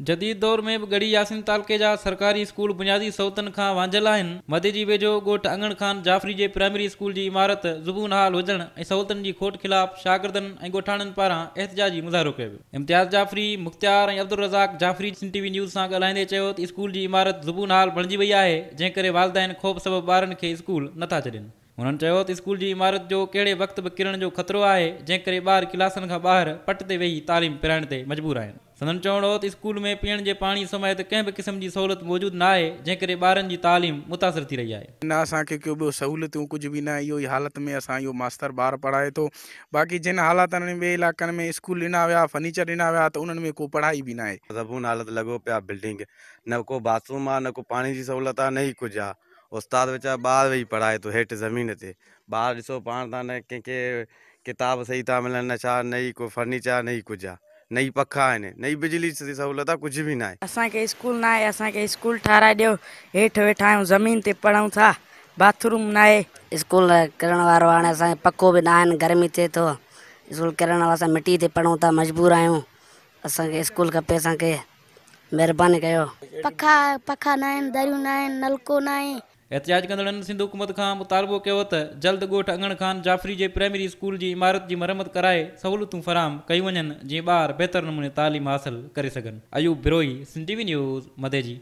جديد دور ۾ به ڳڙهي ياسين تعلقي جا سرڪاري اسڪول بنيادي سهولتن کان وانجهيل آهن. مديجي ويجهو ڳوٺ اڱڻ خان جعفري جي پرائمري اسڪول جي عمارت زبون حال هجڻ ۽ سهولتن جي کوٽ خلاف شاگردن ۽ ڳوٺاڻن پاران احتجاجي مظاهرو ڪيو ويو. امتياز جعفري، مختيار ۽ عبدالرزاق جعفري سنڌ ٽي وي نيوز سان ڳالهائيندي چيو ته اسڪول جي عمارت زبون حال بڻجي وئي آهي، جنهن ڪري والدين خوف سبب ٻارن کي اسڪول نٿا ڇڏين. هنن چيو ته اسڪول جي عمارت جو ڪهڙي وقت به ڪرڻ جو خطرو آهي، جنهن ڪري ٻار ڪلاسن کان ٻاهر پٽ تي ويهي تعليم پرائڻ تي مجبور آهن. سندن چوڻ هو ته اسڪول ۾ پيئڻ جي پاڻي سميت ڪنهن به قسم جي سهولت موجود ناهي، جنهن ڪري ٻارن جي تعليم متاثر ٿي رهي آهي. نه اسان کي ڪيو ٻيو سهولتون ڪجهه به نه اهو ئي حالت ۾ اسان اهو ماستر ٻار پڙهائي ٿو باقي جن حالاتن ۾ ٻي علائقن ۾ اسڪول ڏنا ويا فرنيچر ڏنا ويا ته انهن ۾ ڪو پڙهائي به ناهي. زبون حالت لڳو پيا بلڊنگ نه ڪو باٿ روم آ نه ڪو پاڻي جي سهولت آ نه ئي ڪجهه آ استاد ويچارو ٻاهر ويهي پڙهائي ٿو هيٺ زمين تي. ٻار ڏسو پاڻ ٿا نه ڪنهن کي ڪتاب صحيح ٿا ملن نه ڇا نه ئي ڪو فرنيچر آهي نه ئي ڪجهه آهي نه ئي پکا آهن نه ئي بجلي جي سهولت آهي ڪجهه به ناهي. اسان کي اسڪول ناهي اسان کي اسڪول ٺاهرائي ڏيو هيٺ ويٺا آهيون زمين تي پڙهون ٿا باٿ روم ناهي. اسڪول ڪرڻ وارو هاڻي اسان کي پکو به ناهن گرمي ٿئي ٿو اسڪول ڪرڻ وارو اسان مٽي تي پڙهون ٿا مجبور آهيون اسان کي اسڪول کپي اسان کي. مهرباني ڪيو. پکا پکا ناهن دريون ناهن نلڪو ناهي. احتجاج ڪندڙن سنڌ حڪومت کان مطالبو ڪيو ته جلد ڳوٺ اڱڻ خان جعفري جي پرائمري اسڪول جي عمارت جي مرمت ڪرائي سهولتون فراهم ڪيون وڃن جيئن ٻار بهتر نموني تعليم حاصل ڪري سگهن. Ayub Brohi, Sindh T V news, Madeji.